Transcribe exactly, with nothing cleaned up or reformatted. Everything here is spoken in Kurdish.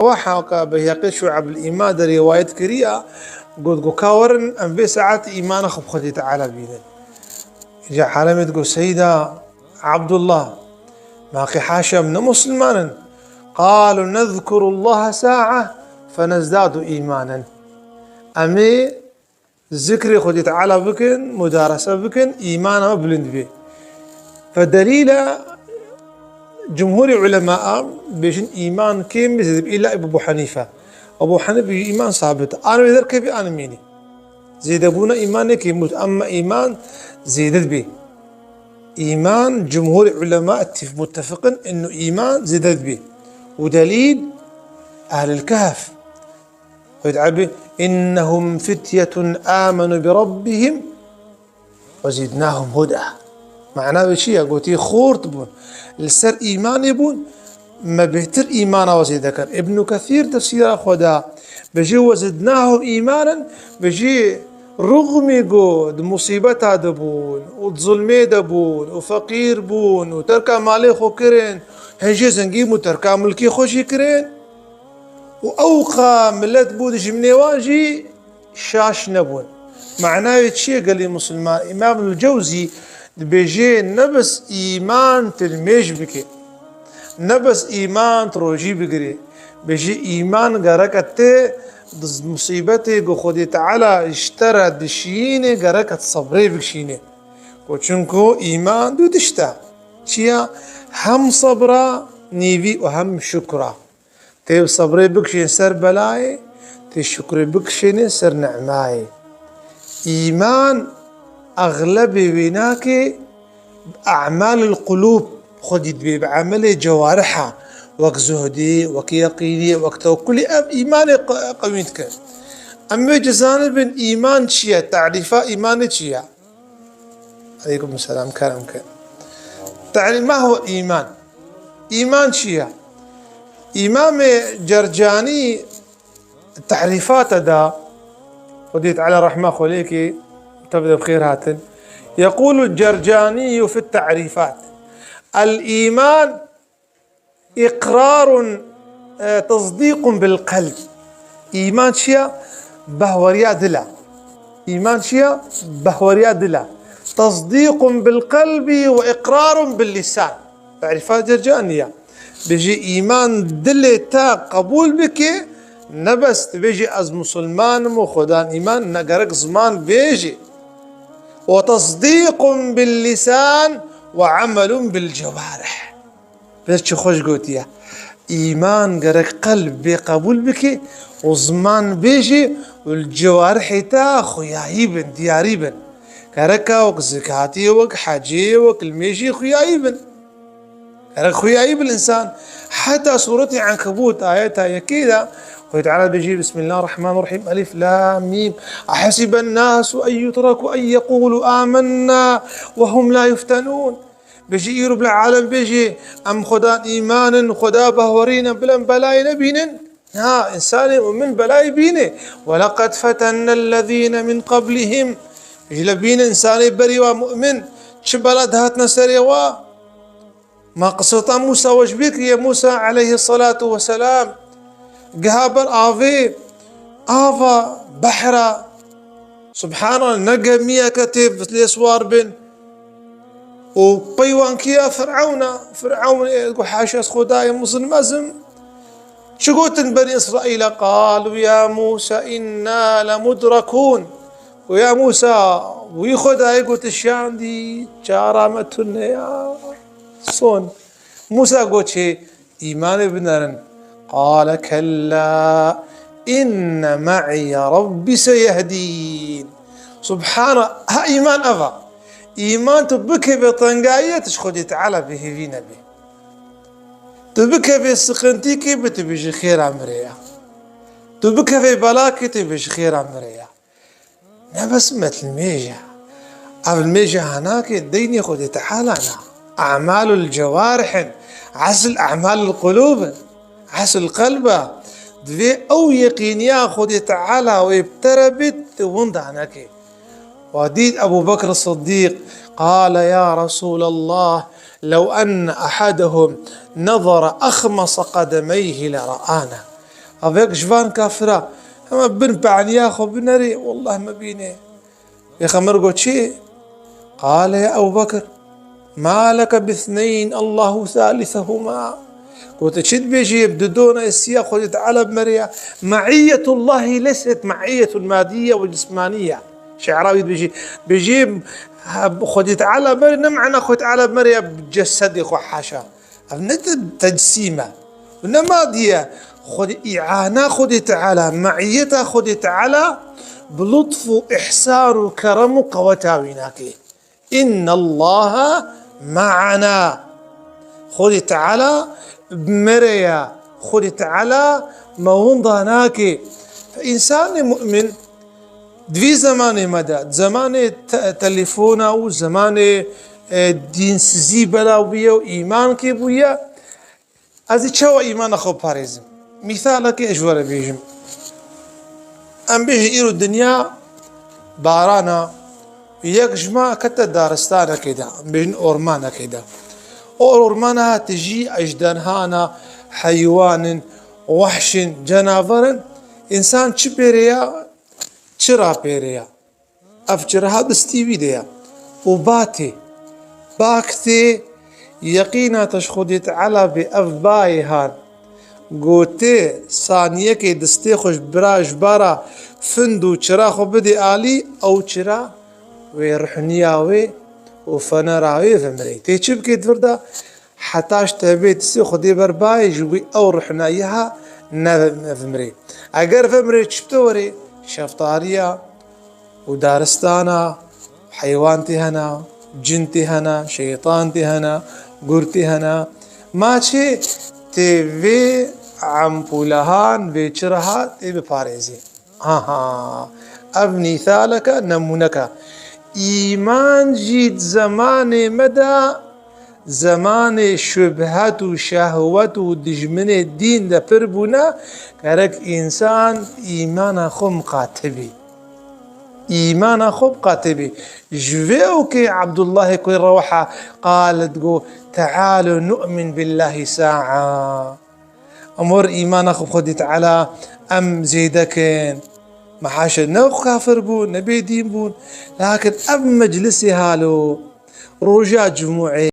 Weha ka Beyheqî Şu'ebul Îman de rîwayet kiriya, got, got, ka werin, em vê saetî îmana xwe bi Xwedê Teala bînin. Îca alemê digot, Seyda Abdullah, ma qî haşa em ne musulman in? Qalu nezkurullaha sa'a fenezdadu îmanen. Em ê zikrê Xwedê Teala bikin, mudarese bikin, îmana me bilind bê. Ve delîla cumhurê ulema bêjin îman kêm bê zêde bê, îlla Ebu Hanife. Ebu Hanife bêjî îman sabit. An wê derkevî an mînî. Zêdebûna îman ne kêm bû, emma îman zêde dibê. Îman, cumhurê ulema ittif-, muttefiqin inu îman zêde dibê. Û delîl, Ehlil Kehf. Xwedê Teala bê, "İnnehum fityetun amenu bi rabbihim ve zidnahum huda." Mana wê çi ye? Gotî xort bûn. Li ser îmanê bûn, me bêhtir îmana we zêde kir. Îbnû Kesîr tefsîra xwe da, bêjî, "Ve zidnahum îmanen", bêjî, rûxmî ku di musîbeta de bûn û di zulmê de bûn û feqîr bûn û terka malê xwe kirin, hin jê zengîn bûn, terka milkê xwe jî kirin. Û ewqa milet bû dijminê wan jî şaş nebûn. Mana wê çi ye gelî musulman? Îmam el Cewzî dibêje, ne bes îman tu nimêj bike, ne bes îman tu rojî bigire. Bêje îman gereke te di musîbetê ku Xwedê Teala ji te re dişiyîne gereke tu sebrê bikişîne. Ku çunku îman du tişt e. Çi ye? Hem sebra nîvî û hem şukra. Tê sebrê bikişên ser belayê, tê şukrê bikişênê ser ni'mayê. Îman exlebê wê nake bi e'malil qulûb xwedî dibê, bi emelê cewariha, wek zuhdê, wek yeqînê, wek tewekkulê, ev îmanê qe-, qewîn dike. Em wê cizanibin îman çi ye, tarîfa îmanê çi ye? Aleykum selam, kerem ke. Te'rî-, ma huwe îman? Îman çi ye? Îmamê Cercanî te'rîfate da, Xwedê Teala rehma xwe lê ke, tev de bi xêr hatin. Yeqûlu Cercanî fi te'rîfat. El îman Îqrarun, e, tesdîqun bil qelb. Îman çi ye? Behweriya dil e. Îman çi ye? Behweriya dil e. Tesdîqun bil qelbi ve îqrarun bil lisan. Tarîfa Cercanî ye. Bêjî îman dilê te qebûl bike, ne bes tu bêjî ez musulman im û Xwedan îman, ne gerek ziman bêjî. Ve tesdîqun bil lisan ve emelun bil cewarih. Pir çi xweş gotiye. Îman gerek qelb bê qebûl bike û ziman bêjî û li cewarihê te xuyayî bin, diyarî bin. Gereka wek zikatê, wek hecê, wek limêjê xuyayî bin. Gerek xuyayî bin însan. Heta sûretê Enkebût, ayeta yekê de, Xwedê Teala dibêjî, Bismillahirrahmanirrahîm, Elif Lam Mîm. Ehesiben nasu en yutraku en yekulu amenna ve hum la yuftenûn. Bêjî, îro bila alem bêjî, em Xwedan îman in, Xweda behwerî ne, bila em belayê nebînin. Na, însanê mumin belayê bîne. Ve leqed fetennellezîne min qablihim. Bêjî, le bîne însanê berî wa mumin, çi bela dihatine serê wa. Ma qiseta Mûsa we ji bîr kiriye, Mûsa aleyhisselatu vesselam, geha ber avê, ava behra, Subhanallah, ne gemiyeke tê lê siwar bin. Û peywan kî ya? Firewn e. Firewn ê got, "Haşa ez Xwedayê mizin mezin." Çi gotin Benî Îsraîla? "Qalu ya Mûsa inna lemudrekûn." Û ya Mûsa, wî Xwedayê got, "Şandî, çara me tune ya." Son. Mûsa got çi? Îmanê binerin. Qale kella inne me'î Rabbî seyehdîn. Subhana, ha îman ev e. Îman tu bikeve tengayiyê, tu ji Xwedê Teala bêhêvî nebî. Tu bikeve siqintîkê, bi tu bêjî xêra mirê ya. Tu bikeve belakê, tu bêjî xêra mirê ya. Ne bes met limêje. Ev limêje hanake deynê Xwedê Teala ne. E'malul cewarih in. Esl e'malul qulûb in. Esl qelb e. Divê ew yeqîniya Xwedê Teala wê bi te re bit, tu winda neke. Wa dît Ebu Bekr Siddîq, qale ya Resûlallah, lew enne ehedehum nezere exmese qedemeyhi le re'ana. Havek ji van kafira, hema bin paniya xwe binerê, wallah me bîne. Pêxember got, çi? Qale ya Ebu Bekir, ma leke bithneyn Allahu thalithehuma. Got, çi dibêjî, bi didona siya Xwedê Teala bi me re ya. Maiyetullahî leyset maiyetun madiye ve cismaniye. Şe'rawi dibêjî, bêjî, ha, Xwedê Teala bi me re, ne mana Xwedê Teala bi me re ya bi cesedê xwe, haşa. Ev ne te-, tecsîm e. Ev ne madî ye. Xwedê, îana Xwedê Teala, meiyeta Xwedê Teala bi lutf û îhsan û kerem û qeweta wî nake. Innallaha ma'ana. Xwedê Teala bi me re ye. Xwedê Teala me winda nake. Însanê mu'min Di vî zemanê me de, zemanê te-, telefona û zemanê, e, dînsizî belav bûye û îman kê bûye, ez ê çawa îmana xwe biparêzim? Mîsalekê ez ji we re bêjim. Em bêjin îro dinya barana, yek ji me kete daristanekê de, em bêjin ormanekê de. O ormana tijî ejderhana, heywanin, wehşin, cenaverin, însan çi pêrê ya? Çira pêrê ya? Ev çira ha distî wî de ya. Û ba tê. Bak tê, yeqîna te ji Xwedê Teala bê ev bayê han. Gotê, saniyekê distê xwe ji bira, ji bara find û çira xwe bidê alî, ew çira wê ruhniya wê û fenera wê vimrê. Tê çi bikê di vir de? Heta ji te bê distê Xwedê ber bayê, ji wî ew ruhnayiha ne-, nevimrê. Eger vimrê, çi bi te werê? Şeftaliya û daristana, heywan tê hena, cin tê hena, şeytan tê hena, gur tê hena. Ma çê tê vê empûlehan, vê çiraha tê biparêzê. Aha, ev mîsaleke, nemûneke. Îman jî di zemanê me de, zemanê şubhet û şehwet û dijminê dîn de pir bûne, gerek însan îmana xwe miqate bî. Îmana xwe miqate bî. Ji vê ewkê Abdullahê kurê Rewaha qal digo, "Tealu nu'min billahi sa'a." Em wer îmana xwe bi Xwedê Teala em zêde kin. Mehaşe ne kafir bûn, ne bêdîn bûn. Lakin ev meclisê halo, roja cumûê,